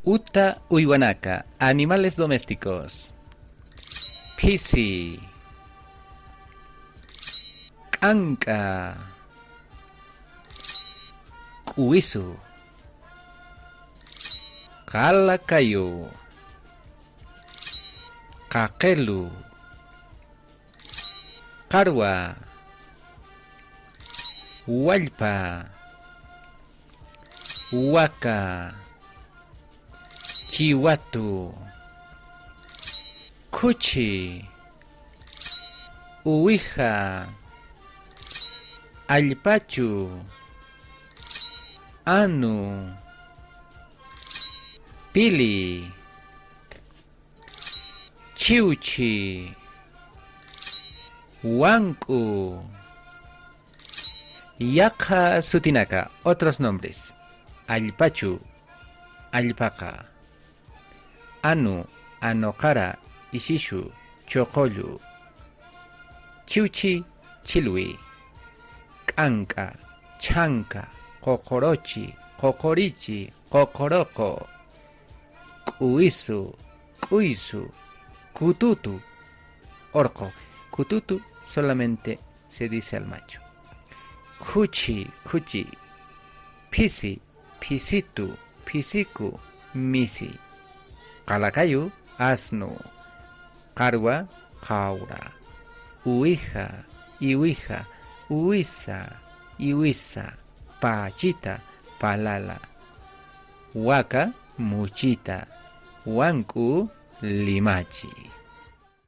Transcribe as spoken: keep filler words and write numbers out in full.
Uta uywanaka, animales domésticos. Phisi. K'ank'a. K'uwisu. Qala kayu. Qaqilu. Qarwa. Wallpa. Waka. Chiwatu. Khuchi. Uwixa. Allpachu. Anu. Pili. Chiwchi. Wank'u. Yaqha sutinaka, otros nombres. Allpachu. Allpaqa. Anu. Anuqara. Isishu. Chuqullu. Chiwchi. Chhillwi. K'ank'a. Chhanka. Ququruchi. Ququrichi. Ququruqu. K'uwisu. K'uysu. Kututu. Urqu. Kututu solamente se dice al macho. Khuchi. Khuchi. Phisi. Phisitu. Phisiku. Misi. Qala kayu. Asnu. Qarwa. Qawra. Uwixa. Iwixa. Uwisa. Iwisa. Pachita. Palala. Waka. Muchita. Wank'u. Limachi.